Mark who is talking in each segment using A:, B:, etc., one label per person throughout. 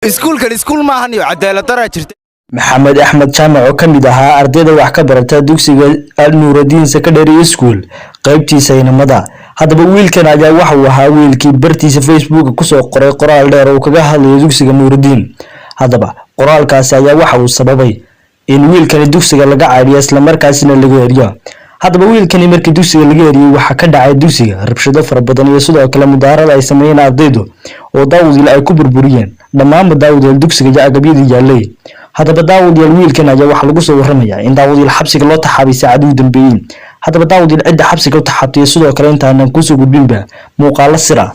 A: Iskuulkan iskuul maahan iyo cadaalad daraa jirta.
B: Maxamed Axmed Jaamac oo ka mid ahaa ardayda wax ka barata dugsiga Al Nuuraddiin Secondary School qaybtiisa inamada. Haddaba wiilkan ayaa waxa uu ahaa wiilkii bartiisa Facebooka kusoo qoray qoraal dheer oo kaga hadlayo dugsiga Nuuraddiin. Haddaba qoraalkaasi ayaa waxa uu sababay in wiilkani dugsiga laga caydhiyo, islamarkaasina laga eriyo. Haddaba wiilkani markii dugsiga laga eriyey, waxaa ka dhacay dugsiga rabshado fara badan iyo sidoo kale mudaharad ay sameeyeen ardaydu oo daawadiil ay ku burburiyeen dhammaanba daawadayaal dugsiga iyo agabyadii yaalay. Haddaba daawadayaal, wiilkan ayaa waxaa lagu soo waramayaa in daawadayaal xabsiga loo taxaabay saacadii u dambeeyey. Haddaba daawadayaal, cidda xabsiga u taxaabtay, sidoo kale intaanan kusoo gudbinba muuqaalo sira,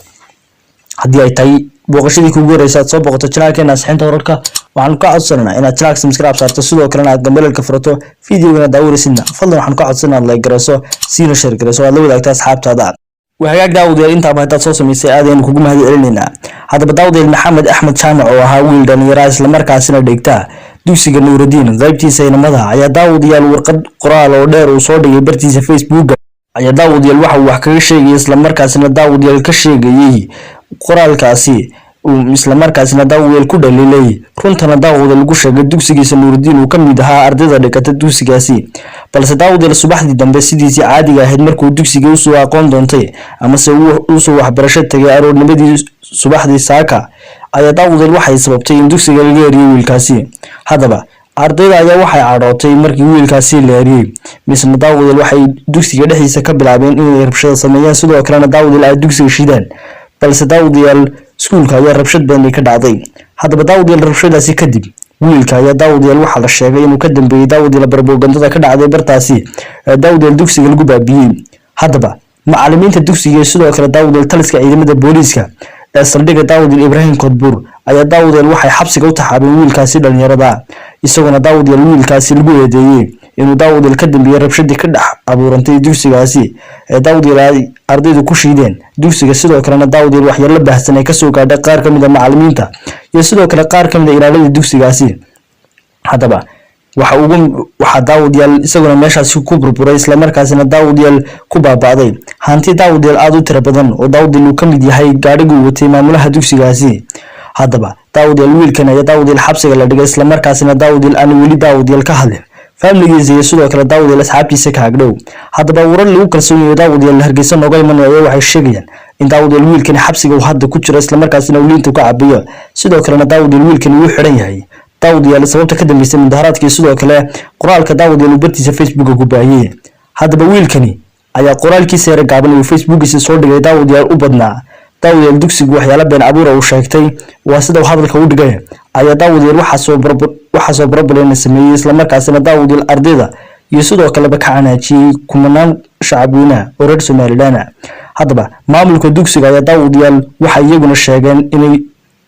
B: haddii ay tahay booqashadii kuugu horeysa aad soo booqato channelkeena Asixinta Wararka, waxaanu ka codsanaynaa inaad channelka subscribe saarto, sidoo kalena aad gambaleelka furato. Videogana daawanaysidna fadlan waxaanu ka codsanaa inaad like garayso, siina share garayso, aad la wadaagta asxaabtaada. Waa hagaag daawadayaal, intaaba haddaad soo samaysay aad aynu kugu mahad celinaynaa. Haddaba daawadayaal, Maxamed Axmed Jaamac oo ahaa wiil dhalinyara islamarkaasina dhigta dugsiga Nuuraddiin qaybtiisa inamada ayaa daawadayaal warqad qoraal oo dheer uu soo dhigay bartiisa Facebooka ayaa daawadayaal waxa uu wax kaga sheegayay, islamarkaasina daawadayaal ka sheegayey qoraalkaasi, islamarkaasina daawadayaal ku dhaliilay, runtana daawada lagu sheegay dugsigiisa Nuuraddiin uu ka mid ahaa ardayda dhigata dugsigaasi. Balse daawadayaal, subaxdii dambe sidiisii caadiga ahayd markuu dugsiga usoo aqoon doontay amase usoo waxbarasho tegay aroornimadii subaxdii saaka ayaa daawadayaal waxay sababtay in dugsiga laga eriyey wiilkaasi. Haddaba ardayda ayaa waxay cadhootay markii wiilkaasi la eriyey, misna daawadayaal waxay dugsiga dhexdiisa ka bilaabeen inay rabshada sameeyaan, sidoo kalena daawadayaal ay dugsiga shidaan. Balse daawadayaal, iskuulka ayaa rabshad badani ka dhacday. Haddaba daawadayaal, rabshadaasi kadib wiilka ayaa daawadayaal waxaa la sheegay inuu ka dambeeyey daawadayaal barbogandada ka dhacday bartaasi ee daawadayaal dugsiga lagu baabiyey. Haddaba macalimiinta dugsiga iyo sidoo kale daawadayaal taliska ciidamada booliiska ee saldhigga daawadayaal Ibraahim Koodbuur ayaa daawadayaal waxay xabsiga u taxaabeen wiilkaasi dhalinyarada, isaguna daawadayaal wiilkaasi lagu eedeeyey inuu daawadayaal ka dambeeyey rabshadii ka dhex abuurantay dugsigaasi ee daawadayaal ay ardaydu ku shiideen dugsiga, sidoo kalena daawadayaal waxyeello baahsan ay kasoo gaadhay qaar ka mid a macalimiinta iyo sidoo kale qaar ka mid a ilaaladii dugsigaasi. Haddaba waxa ugu waxaa daawadayaal isaguna meeshaasi ku burburay, islamarkaasina daawadayaal ku baaba'day hanti daawadayaal aada u tiro badan oo daawadayaal uu ka mid yahay gaadhiguu watay maamulaha dugsigaasi. Haddaba daawadayaal, wiilkan ayaa daawadayaal xabsiga la dhigay, islamarkaasina daawadayaal aan weli daawadayaal ka hadlin faamiligiisa iyo sidoo kale daawadayaal asxaabtiisa ka agdhow. Haddaba warar lagu kalsoon yahay daawadayaal Hargeysa nooga imanaya waxay sheegayaan in daawadayaal wiilkani xabsiga uu hadda ku jiro, islamarkaasina uu liinta ka cabayo, sidoo kalena daawadayaal wiilkani uu xidhan yahay. Daawadayaal, sababta ka dambeysay mudaharaadkii, sidoo kale qoraalka daawadayaal uu bartiisa Facebooka ku baahiyey. Haddaba wiilkani ayaa qoraalkiisa yara gaaban uu Facebookiisa soo dhigay daawadayaal u badnaa daawadayaal dugsigu waxyaalo been abuura uu sheegtay, waa sida uu hadalka u dhigay, ayaa daawadayaal waxaa soo barbalena sameeyey, islamarkaasina daawadayaal ardayda iyo sidoo kaleba ka canaajiyey kumanaan shacabweynaha oo reer Somaliland. Haddaba maamulka dugsiga ayaa daawadayaal waxay iyaguna sheegeen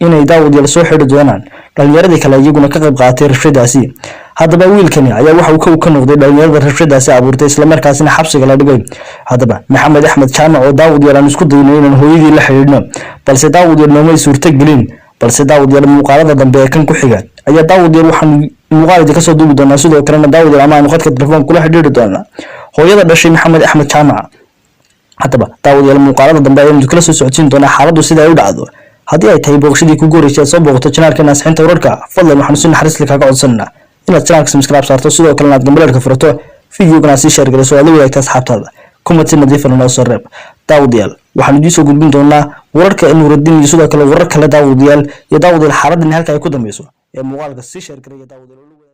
B: inay daawadayaal soo xidhi doonaan dhalinyaradii kale iyaguna ka qayb qaatay rabshadaasi. Haddaba wiilkani ayaa waxa uu kow ka noqday dhalinyarada rabshadaasi abuurtay, islamarkaasina xabsiga la dhigay. Haddaba Maxamed Axmed Jaamac oo daawadayaal aan isku dayno inaan hooyadii la xidhiidhno, balse daawadayaal noomay suurto gelin. Balse daawadayaal, muuqaalada dambe ee kan ku xiga ayaa daawadayaal waxaanu muuqaal idinka soo duubi doonaa, sidoo kalena daawadayaal ama aanu khadka telefoon kula xidhiidhi doonaa hooyada dhashay Maxamed Axmed Jaamac. Haddaba daawadayaal, muuqaalada dambe ayaanu kala soo socodsiin doonaa xaaladdu sida ay u dhacdo. Haddii ay tahay booqashadii kugu horreysay aad soo booqato channelkeena Asixinta Wararka, fadlan waxaanu si naxariis leh kaaga codsananaa inaad channelka subscribe saarto, sidoo kalena aad gambaleelka furato, videogana aad sii share garayso, aad la wadaagta asxaabtaada, comment si nadiifana noo soo reeb. Daawadayaal, waxaanu idiin soo gudbin doonaa wararka Nuuraddiin iyo sidoo kale warar kale daawadayaal, iyo daawadayaal xaaladdan halka ay ku dambeyso ee muuqaalka sii share garaya daawadayaal.